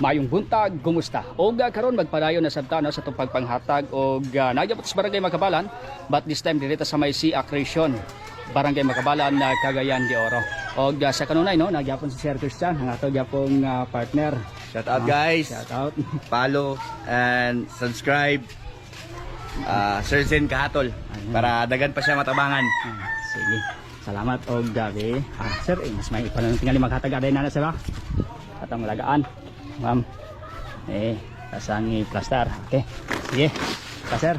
Mayong buntag, kumusta? Og karon magpadayon na sabta, no, sa itong pagpanghatag og nagyapot sa Barangay Makabalan, but this time direta sa may Sea Accretion, Barangay Makabalan na Cagayan de Oro. Og sa kanunay, no, nagyapon si Sir Christian, ang ato gyapong partner. Shout out, guys. Shout out. Follow and subscribe. Sir Zen Kahatol para dagan pa siya matabangan. Ah, sige. Salamat og gabi. Ah, sir, eh, mas may ipanon tingali maghatag aday na na sir ba? Atong lagaan. Ma'am. Eh, tasang i-plaster. Okay. Sige. Pa sir.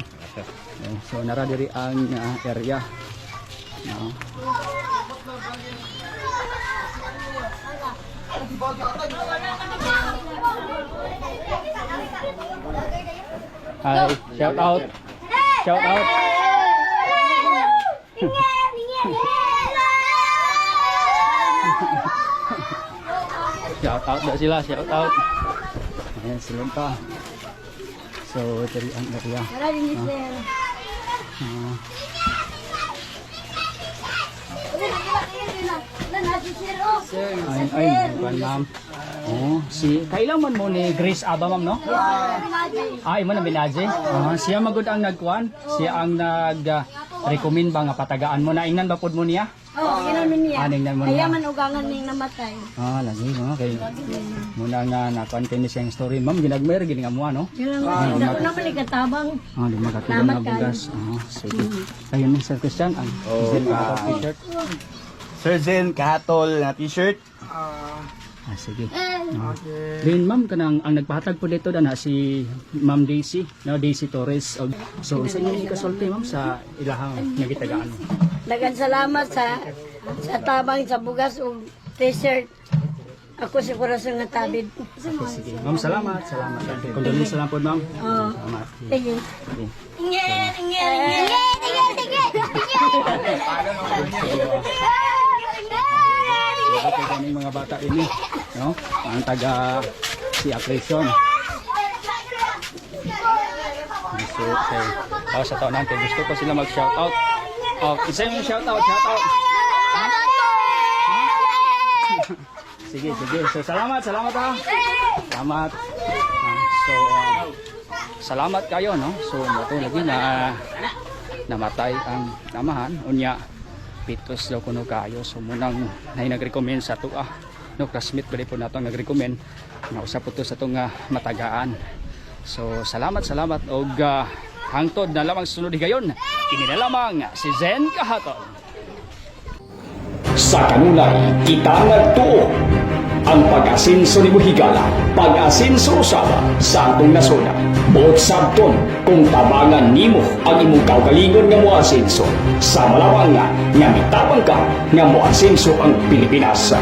Eh, so nara diri ang area. No. Hi, shout out. Shout out. Shout out daw sila, shout out. Ayan sila pa. So, diri ang area. Ah. Ay, ay, kuan ma'am. Oh, si kailan man mo ni Grace Aba, ma'am, no? Ay, mo na binaje. Ah, siya magud ang nagkuan, siya ang nag recommend ba nga patagaan mo na ingnan ba pud mo niya? Oh, ginanon niya. Ah, ningnan mo niya. Kaya man ugangan ning namatay. Ah, lagi no kay muna nga nakuan kay ni siyang story, ma'am, ginagmer gini nga mo, no? Ginanon niya. Dako naman ikatabang. Ah, 5 ka kilo Salamat na bugas. Ah, sige. Ayun ni Sir Christian ang Oh, Zen Kahatol t-shirt. Sir Zen Kahatol na t-shirt. Ah, sige. Ah. Then ma'am, kanang ang nagpahatag po dito dana si Ma'am Daisy, no, Daisy Torres. Og so sa inyo ni kasulti, ma'am, sa ilahang nga gitagaan mo? Dagan salamat sa tabang sa bugas ug t-shirt. Ako sa kurason nga tabid. Okay, sige. Ma'am, salamat, salamat. Condolence lang po, ma'am. Oo. Salamat. Thank you. Sige. So, kay kaning mga bata ini, no? Ang taga si Accretion. So, okay. Oh, sa taon natin, gusto ko sila mag-shout out. Oh, isa yung shout out, shout out. Sige, sige. So, salamat, salamat ah. Salamat. Ah, so, salamat kayo, no? So, moto lagi na namatay ang namahan. Unya, pitos daw kuno kayo. So, munang na nag-recommend sa tuwa. No, classmate ba po nato ang nag-recommend na usa po to sa itong matagaan. So, salamat, salamat. Og hangtod na lamang sunod higayon. Kini na lamang si Zen Kahaton. Sa kanunay, kita nagtuo. Ang pag-asinso ni Buhigala, pag-asinso usaba sa atong nasona. Buot sabton kung tabangan nimo ang imong kaugalingon nga moasinso. Sa malawang nga, nga mitabang ka nga moasinso ang Pilipinas.